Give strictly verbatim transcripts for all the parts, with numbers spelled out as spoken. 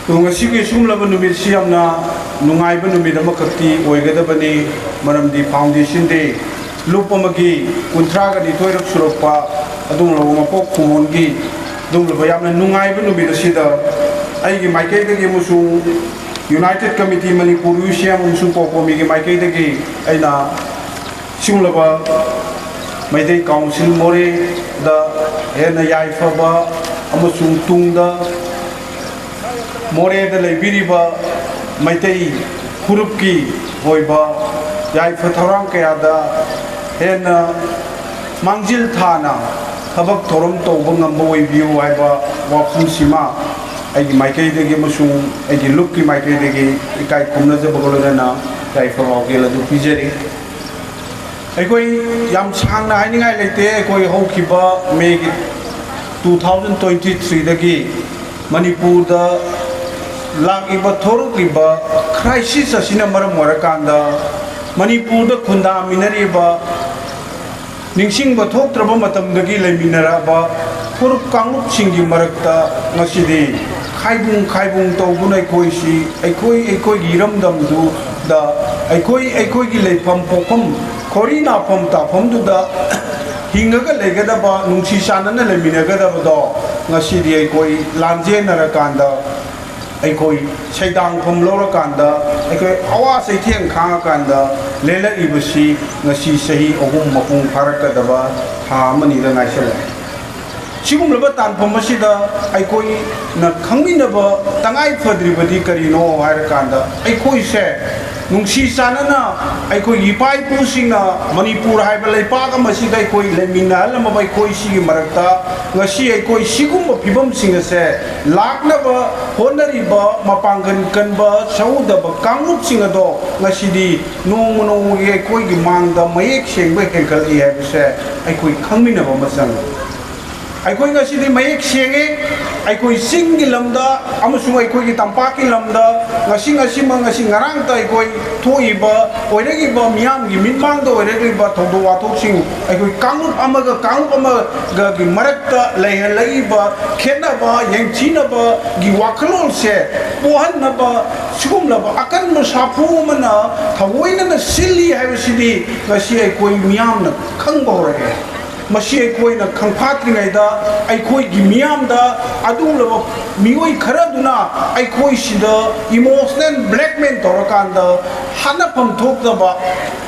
ꯉꯁꯤꯒꯤ ꯁꯤꯒꯨꯝꯂꯕ ꯅꯨꯃꯤꯠꯁꯤ ꯌꯥꯝꯅ ꯅꯨꯡꯉꯥꯏꯕ ꯅꯨꯃꯤꯠ ꯑꯃꯈꯛꯇꯤ ꯑꯣꯏꯒꯗꯕꯅꯤ꯫ ꯃꯔꯝꯗꯤ Foundation Day, ꯂꯨꯞ ꯑꯃꯒꯤ ꯀꯨꯟꯊ꯭ꯔꯥꯒ ꯅꯤꯊꯣꯏꯔꯛ ꯁꯨꯔꯛꯄ ꯑꯗꯨꯒꯨꯝꯂꯕ ꯃꯄꯣꯛ ꯀꯨꯝꯑꯣꯟꯒꯤ ꯑꯗꯨꯒꯨꯝꯂꯕ ꯌꯥꯝꯅ ꯅꯨꯡꯉꯥꯏꯕ ꯅꯨꯃꯤꯠ ꯑꯁꯤꯗ ꯑꯩꯒꯤ ꯃꯥꯏꯀꯩꯗꯒꯤ ꯑꯃꯁꯨꯡ United Committee Manipur ꯌꯨ ꯁꯤ ꯑꯦꯝ ꯑꯃꯁꯨꯡ ꯀꯣꯀꯣꯃꯤꯒꯤ ꯃꯥꯏꯀꯩꯗꯒꯤ ꯑꯩꯅ ꯁꯤꯒꯨꯝꯂꯕ ꯃꯩꯇꯩ ꯀꯥꯎꯟꯁꯤꯜ ꯃꯣꯔꯦꯗ ꯍꯦꯟꯅ ꯌꯥꯏꯐꯕ ꯑꯃꯁꯨꯡ ꯇꯨꯡꯗ ꯃꯣꯔꯦꯗ ꯂꯩꯕꯤꯔꯤꯕ ꯃꯩꯇꯩ ꯐꯨꯔꯨꯞꯀꯤ ꯑꯣꯏꯕ ꯌꯥꯏꯐ ꯊꯧꯔꯥꯡ ꯀꯌꯥꯗ ꯍꯦꯟꯅ ꯃꯥꯡꯖꯤꯜ ꯊꯥꯅ ꯊꯕꯛ ꯊꯧꯔꯝ ꯇꯧꯕ ꯉꯝꯕ ꯑꯣꯏꯕꯤꯌꯨ ꯍꯥꯏꯕ ꯋꯥꯐꯝꯁꯤꯃ ꯑꯩꯒꯤ ꯃꯥꯏꯀꯩꯗꯒꯤ ꯑꯃꯁꯨꯡ ꯑꯩꯒꯤ ꯂꯨꯞꯀꯤ ꯃꯥꯏꯀꯩꯗꯒꯤ ꯏꯀꯥꯏ ꯈꯨꯝꯅꯖꯕꯒ ꯂꯣꯏꯅꯅ ꯌꯥꯏꯐ ꯄꯥꯎꯖꯦꯜ ꯑꯗꯨ ꯄꯤꯖꯔꯤ꯫ ꯑꯩꯈꯣꯏ ꯌꯥꯝ ꯁꯥꯡꯅ ꯍꯥꯏꯅꯤꯡꯉꯥꯏ ꯂꯩꯇꯦ꯫ ꯑꯩꯈꯣꯏ ꯍꯧꯈꯤꯕ ꯃꯦꯒꯤ two thousand twenty threeꯗꯒꯤ ꯃꯅꯤꯄꯨꯔꯗ ꯂꯥꯛꯂꯤꯕ, ꯊꯣꯔꯛꯂꯤꯕ crisis ꯑꯁꯤꯅ ꯃꯔꯝ ꯑꯣꯏꯔꯀꯥꯟꯗ ꯃꯅꯤꯄꯨꯔꯗ ꯈꯨꯟꯗꯥꯃꯤꯟꯅꯔꯤꯕ, ꯅꯤꯡꯁꯤꯡꯕ ꯊꯣꯛꯇ꯭ꯔꯕ ꯃꯇꯝꯗꯒꯤ ꯂꯩꯃꯤꯟꯅꯔꯛꯑꯕ ꯐꯨꯔꯨꯞ ꯀꯥꯡꯂꯨꯞꯁꯤꯡꯒꯤ ꯃꯔꯛꯇ ꯉꯁꯤꯗꯤ ꯈꯥꯏꯕꯨꯡ ꯈꯥꯏꯕꯨꯡ ꯇꯧꯗꯨꯅ ꯑꯩꯈꯣꯏꯁꯤ, ꯑꯩꯈꯣꯏ ꯑꯩꯈꯣꯏꯒꯤ ꯏꯔꯝꯗꯝꯗꯨꯗ, ꯑꯩꯈꯣꯏ ꯑꯩꯈꯣꯏꯒꯤ ꯂꯩꯐꯝ ꯄꯣꯛꯐꯝ, ꯈꯣꯔꯤ ꯅꯥꯐꯝ ꯇꯥꯐꯝꯗꯨꯗ ꯍꯤꯡꯉꯒ ꯂꯩꯒꯗꯕ, ꯅꯨꯡꯁꯤ ꯆꯥꯟꯅꯅ ꯂꯩꯃꯤꯟꯅꯒꯗꯕꯗꯣ ꯉꯁꯤꯗꯤ ꯑꯩꯈꯣꯏ ꯂꯥꯟꯖꯦꯟꯅꯔꯀꯥꯟꯗ, ꯑꯩꯈꯣꯏ ꯁꯩꯗꯥꯡꯐꯝ ꯂꯧꯔꯀꯥꯟꯗ, ꯑꯩꯈꯣꯏ ꯑꯋꯥ ꯆꯩꯊꯦꯡ ꯈꯥꯡꯉꯀꯥꯟꯗ ꯂꯦꯜꯂꯛꯂꯤꯕꯁꯤ ꯉꯁꯤ ꯆꯍꯤ ꯑꯍꯨꯝ ꯃꯄꯨꯡ ꯐꯥꯔꯛꯀꯗꯕ ꯊꯥ ꯑꯃꯅꯤꯗ ꯉꯥꯏꯁꯜꯂꯛꯑꯦ꯫ ꯁꯤꯒꯨꯝꯂꯕ ꯇꯥꯟꯐꯝ ꯑꯁꯤꯗ ꯑꯩꯈꯣꯏꯅ ꯈꯪꯃꯤꯟꯅꯕ ꯇꯉꯥꯏ ꯐꯗ꯭ꯔꯤꯕꯗꯤ ꯀꯔꯤꯅꯣ ꯍꯥꯏꯔꯀꯥꯟꯗ, ꯑꯩꯈꯣꯏꯁꯦ ꯅꯨꯡꯁꯤ ꯆꯥꯟꯅꯅ ꯑꯩꯈꯣꯏꯒꯤ ꯏꯄꯥ ꯏꯄꯨꯁꯤꯡꯅ ꯃꯅꯤꯄꯨꯔ ꯍꯥꯏꯕ ꯂꯩꯄꯥꯛ ꯑꯃꯁꯤꯗ ꯑꯩꯈꯣꯏ ꯂꯩꯃꯤꯟꯅꯍꯜꯂꯝꯃꯕ ꯑꯩꯈꯣꯏ ꯁꯤꯒꯤ ꯃꯔꯛꯇ ꯉꯁꯤ ꯑꯩꯈꯣꯏ ꯁꯤꯒꯨꯝꯕ ꯐꯤꯕꯝꯁꯤꯡ ꯑꯁꯦ ꯂꯥꯛꯅꯕ ꯍꯣꯠꯅꯔꯤꯕ ꯃꯄꯥꯡꯒꯜ ꯀꯟꯕ ꯁꯍꯨꯗꯕ ꯀꯥꯡꯂꯨꯞꯁꯤꯡ ꯑꯗꯣ ꯉꯁꯤꯗꯤ ꯅꯣꯡꯃ ꯅꯣꯡꯃꯒꯤ ꯑꯩꯈꯣꯏꯒꯤ ꯃꯥꯡꯗ ꯃꯌꯦꯛ ꯁꯦꯡꯕ ꯍꯦꯟꯒꯠꯂꯛꯏ ꯍꯥꯏꯕꯁꯦ ꯑꯩꯈꯣꯏ ꯈꯪꯃꯤꯟꯅꯕ ꯑꯃ ꯆꯪꯉꯤ꯫ ꯑꯩꯈꯣꯏ ꯉꯁꯤꯗꯤ ꯃꯌꯦꯛ ꯁꯦꯡꯉꯦ꯫ ꯑꯩꯈꯣꯏ ꯆꯤꯡꯒꯤ ꯂꯝꯗ ꯑꯃꯁꯨꯡ ꯑꯩꯈꯣꯏꯒꯤ ꯇꯝꯄꯥꯛꯀꯤ ꯂꯝꯗ ꯉꯁꯤ, ꯉꯁꯤꯃꯛ, ꯉꯁꯤ ꯉꯔꯥꯡꯇ ꯑꯩꯈꯣꯏ ꯊꯣꯛꯏꯕ, ꯑꯣꯏꯔꯛꯏꯕ ꯃꯤꯌꯥꯝꯒꯤ ꯃꯤꯠꯃꯥꯡꯗ ꯑꯣꯏꯔꯛꯂꯤꯕ ꯊꯧꯗꯣꯛ ꯋꯥꯊꯣꯛꯁꯤꯡ, ꯑꯩꯈꯣꯏ ꯀꯥꯡꯂꯨꯞ ꯑꯃꯒ ꯀꯥꯡꯂꯨꯞ ꯑꯃꯒꯒꯤ ꯃꯔꯛꯇ ꯂꯩꯍꯜꯂꯛꯏꯕ ꯈꯦꯠꯅꯕ, ꯌꯦꯡꯊꯤꯅꯕꯒꯤ ꯋꯥꯈꯜꯂꯣꯟꯁꯦ ꯄꯣꯛꯍꯟꯅꯕ ꯁꯤꯒꯨꯝꯂꯕ ꯑꯀꯟꯕ ꯁꯥꯐꯨ ꯑꯃꯅ ꯊꯑꯣꯏꯅꯅ ꯁꯤꯜꯂꯤ ꯍꯥꯏꯕꯁꯤꯗꯤ ꯉꯁꯤ ꯑꯩꯈꯣꯏ ꯃꯤꯌꯥꯝꯅ ꯈꯪꯕ ꯍꯧꯔꯛꯑꯦ꯫ ꯃꯁꯤ ꯑꯩꯈꯣꯏꯅ ꯈꯪꯐꯥꯠꯇ꯭ꯔꯤꯉꯩꯗ, ꯑꯩꯈꯣꯏꯒꯤ ꯃꯤꯌꯥꯝꯗ ꯑꯗꯨꯒꯨꯝꯂꯕ ꯃꯤꯑꯣꯏ ꯈꯔꯗꯨꯅ ꯑꯩꯈꯣꯏꯁꯤꯗ emotional blackmail ꯇꯧꯔꯀꯥꯟꯗ, ꯍꯥꯠꯅꯐꯝ ꯊꯣꯛꯇꯕ,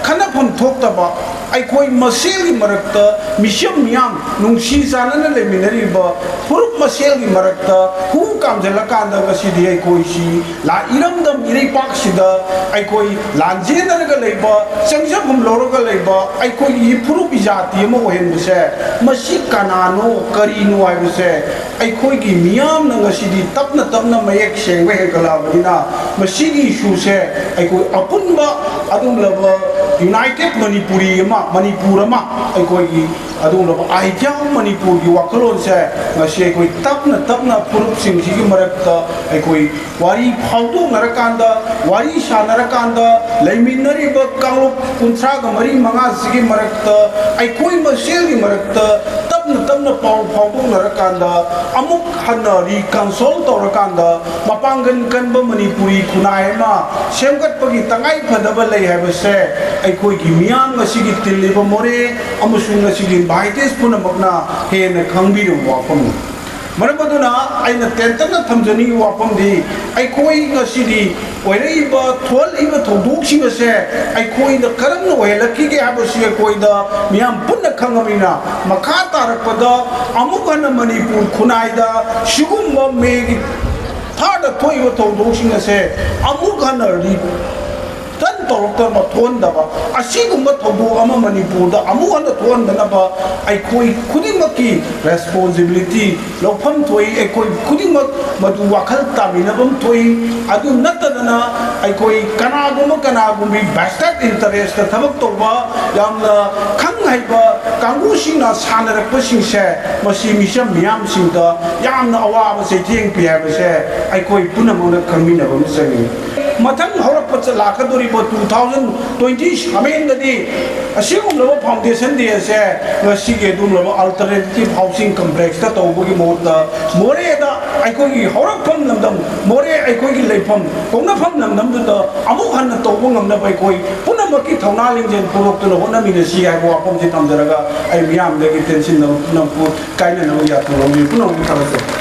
ꯈꯠꯅꯐꯝ ꯊꯣꯛꯇꯕ, ꯑꯩꯈꯣꯏ ꯃꯁꯦꯜꯒꯤ ꯃꯔꯛꯇ, ꯃꯤꯆꯝ ꯃꯤꯌꯥꯝ ꯅꯨꯡꯁꯤ ꯆꯥꯟꯅꯅ ꯂꯩꯃꯤꯟꯅꯔꯤꯕ ꯐꯨꯔꯨꯞ ꯃꯁꯦꯜꯒꯤ ꯃꯔꯛꯇ ꯍꯨ ꯀꯥꯝꯁꯤꯜꯂꯀꯥꯟꯗ ꯉꯁꯤꯗꯤ ꯑꯩꯈꯣꯏꯁꯤ ꯂꯥ-, ꯏꯔꯝꯗꯝ ꯏꯔꯩꯄꯥꯛꯁꯤꯗ ꯑꯩꯈꯣꯏ ꯂꯥꯟꯖꯦꯟꯅꯔꯒ ꯂꯩꯕ, ꯆꯪꯖꯐꯝ ꯂꯧꯔꯒ ꯂꯩꯕ ꯑꯩꯈꯣꯏꯒꯤ ꯐꯨꯔꯨꯞ ꯖꯥꯇꯤ ꯑꯃ ꯑꯣꯏꯍꯟꯕꯁꯦ, ꯃꯁꯤ ꯀꯅꯥꯅꯣ, ꯀꯔꯤꯅꯣ ꯍꯥꯏꯕꯁꯦ ꯑꯩꯈꯣꯏꯒꯤ ꯃꯤꯌꯥꯝꯅ ꯉꯁꯤꯗꯤ ꯇꯞꯅ ꯇꯞꯅ ꯃꯌꯦꯛ ꯁꯦꯡꯕ ꯍꯦꯟꯒꯠꯂꯛꯑꯕꯅꯤꯅ, ꯃꯁꯤꯒꯤ ꯏꯁꯨꯁꯦ ꯑꯩꯈꯣꯏ ꯑꯄꯨꯟꯕ ꯑꯗꯨꯒꯨꯝꯂꯕ united ꯃꯅꯤꯄꯨꯔꯤ ꯑꯃ, ꯃꯅꯤꯄꯨꯔ ꯑꯃ, ꯑꯩꯈꯣꯏꯒꯤ ꯑꯗꯨꯒꯨꯝꯂꯕ idea of ꯃꯅꯤꯄꯨꯔꯒꯤ ꯋꯥꯈꯜꯂꯣꯟꯁꯦ ꯉꯁꯤ ꯑꯩꯈꯣꯏ ꯇꯞꯅ ꯇꯞꯅ ꯐꯨꯔꯨꯞꯁꯤꯡꯁꯤꯒꯤ ꯃꯔꯛꯇ ꯑꯩꯈꯣꯏ ꯋꯥꯔꯤ ꯐꯥꯎꯗꯣꯛꯅꯔꯀꯥꯟꯗ, ꯋꯥꯔꯤ ꯁꯥꯟꯅꯔꯀꯥꯟꯗ, ꯂꯩꯃꯤꯟꯅꯔꯤꯕ ꯀꯥꯡꯂꯨꯞ ꯀꯨꯟꯊ꯭ꯔꯥꯒ ꯃꯔꯤ ꯃꯉꯥꯁꯤꯒꯤ ꯃꯔꯛꯇ, ꯑꯩꯈꯣꯏ ꯃꯁꯦꯜꯒꯤ ꯃꯔꯛꯇ ꯇꯞꯅ ꯇꯞꯅ ꯄꯥꯎ ꯐꯥꯎꯗꯣꯛꯅꯔꯀꯥꯟꯗ, ꯑꯃꯨꯛ ꯍꯟꯅ reconcile ꯇꯧꯔꯀꯥꯟꯗ, ꯃꯄꯥꯡꯒꯜ ꯀꯟꯕ ꯃꯅꯤꯄꯨꯔꯤ ꯈꯨꯟꯅꯥꯏ ꯑꯃ ꯁꯦꯝꯒꯠꯄꯒꯤ ꯇꯉꯥꯏ ꯐꯗꯕ ꯂꯩ ꯍꯥꯏꯕꯁꯦ ꯑꯩꯈꯣꯏꯒꯤ ꯃꯤꯌꯥꯝ, ꯉꯁꯤꯒꯤ ꯇꯤꯜꯂꯤꯕ ꯃꯣꯔꯦ ꯑꯃꯁꯨꯡ ꯉꯁꯤꯒꯤ invited ꯄꯨꯝꯅꯃꯛꯅ ꯍꯦꯟꯅ ꯈꯪꯕꯤꯔꯕ ꯋꯥꯐꯝꯅꯤ꯫ ꯃꯔꯝ ꯑꯗꯨꯅ ꯑꯩꯅ ꯇꯦꯟꯇꯛꯅ ꯊꯝꯖꯅꯤꯡꯉꯤꯕ ꯋꯥꯐꯝꯗꯤ, ꯑꯩꯈꯣꯏ ꯉꯁꯤꯗꯤ ꯑꯣꯏꯔꯛꯏꯕ, ꯊꯣꯛꯍꯜꯂꯛꯏꯕ ꯊꯧꯗꯣꯛꯁꯤꯡ ꯑꯁꯦ ꯑꯩꯈꯣꯏꯗ ꯀꯔꯝꯅ ꯑꯣꯏꯍꯜꯂꯛꯈꯤꯒꯦ ꯍꯥꯏꯕꯁꯤ ꯑꯩꯈꯣꯏꯗ ꯃꯤꯌꯥꯝ ꯄꯨꯟꯅ ꯈꯪꯉꯕꯅꯤꯅ, ꯃꯈꯥ ꯇꯥꯔꯛꯄꯗ ꯑꯃꯨꯛ ꯍꯟꯅ ꯃꯅꯤꯄꯨꯔ ꯈꯨꯟꯅꯥꯏꯗ ꯁꯤꯒꯨꯝꯕ ꯃꯦꯒꯤ ꯊꯥꯔꯗ ꯊꯣꯛꯏꯕ ꯊꯧꯗꯣꯛꯁꯤꯡ ꯑꯁꯦ ꯑꯃꯨꯛ ꯍꯟꯅ ꯔꯤ-, ꯇꯟ ꯇꯧꯔꯛꯇꯅ ꯊꯣꯛꯍꯟꯗꯕ, ꯑꯁꯤꯒꯨꯝꯕ ꯊꯧꯗꯣꯛ ꯑꯃ ꯃꯅꯤꯄꯨꯔꯗ ꯑꯃꯨꯛ ꯍꯟꯅ ꯊꯣꯛꯍꯟꯗꯅꯕ ꯑꯩꯈꯣꯏ ꯈꯨꯗꯤꯡꯃꯛꯀꯤ responsibility ꯂꯧꯐꯝ ꯊꯣꯛꯏ꯫ ꯑꯩꯈꯣꯏ ꯈꯨꯗꯤꯡꯃꯛ ꯃꯗꯨ ꯋꯥꯈꯜ ꯇꯥꯃꯤꯟꯅꯐꯝ ꯊꯣꯛꯏ꯫ ꯑꯗꯨ ꯅꯠꯇꯗꯅ ꯑꯩꯈꯣꯏ ꯀꯅꯥꯒꯨꯝꯕ ꯀꯅꯥꯒꯨꯝꯕꯤ vested interest ꯊꯕꯛ ꯇꯧꯕ, ꯌꯥꯝꯅ ꯈꯪ ꯍꯩꯕ, ꯀꯥꯡꯕꯨꯁꯤꯡꯅ ꯁꯥꯟꯅꯔꯛꯄꯁꯤꯡꯁꯦ, ꯃꯁꯤ ꯃꯤꯆꯝ ꯃꯤꯌꯥꯝꯁꯤꯡꯗ ꯌꯥꯝꯅ ꯑꯋꯥꯕ ꯆꯩꯊꯦꯡ ꯄꯤ ꯍꯥꯏꯕꯁꯦ ꯑꯩꯈꯣꯏ ꯄꯨꯝꯅꯃꯛꯅ ꯈꯪꯃꯤꯟꯅꯕ ꯑꯃ ꯆꯪꯏ꯫ ꯃꯊꯪ ꯍꯧꯔꯛꯄ ꯂꯥꯛꯀꯗꯧꯔꯤꯕ two thousand twenty sevenꯗꯗꯤ ꯑꯁꯤꯒꯨꯝꯂꯕ Foundation Day ꯑꯁꯦ ꯉꯁꯤꯒꯤ ꯑꯗꯨꯒꯨꯝꯂꯕ Alternative Housing Complexꯇ ꯇꯧꯕꯒꯤ ꯃꯍꯨꯠꯇ, ꯃꯣꯔꯦꯗ, ꯑꯩꯈꯣꯏꯒꯤ ꯍꯧꯔꯛꯐꯝ ꯂꯝꯗꯝ ꯃꯣꯔꯦ, ꯑꯩꯈꯣꯏꯒꯤ ꯂꯩꯐꯝ ꯀꯧꯅꯐꯝ ꯂꯝꯗꯝꯗꯨꯗ ꯑꯃꯨꯛ ꯍꯟꯅ ꯇꯧꯕ ꯉꯝꯅꯕ ꯑꯩꯈꯣꯏ ꯄꯨꯝꯅꯃꯛꯀꯤ ꯊꯧꯅꯥ ꯂꯤꯡꯖꯦꯜ ꯄꯨꯔꯛꯇꯨꯅ ꯍꯣꯠꯅꯃꯤꯟꯅꯁꯤ ꯍꯥꯏꯕ ꯋꯥꯐꯝꯁꯤ ꯊꯝꯖꯔꯒ, ꯑꯩ ꯃꯤꯌꯥꯝꯗꯒꯤ ꯇꯦꯟꯁꯤꯟꯅꯕ ꯄꯨꯝꯅꯃꯛꯄꯨ ꯀꯥꯏꯅꯅꯕ ꯌꯥꯊꯪ ꯂꯧꯖꯔꯤ꯫ ꯄꯨꯝꯅꯃꯛꯄꯨ ꯊꯥꯒꯠꯆꯔꯤ꯫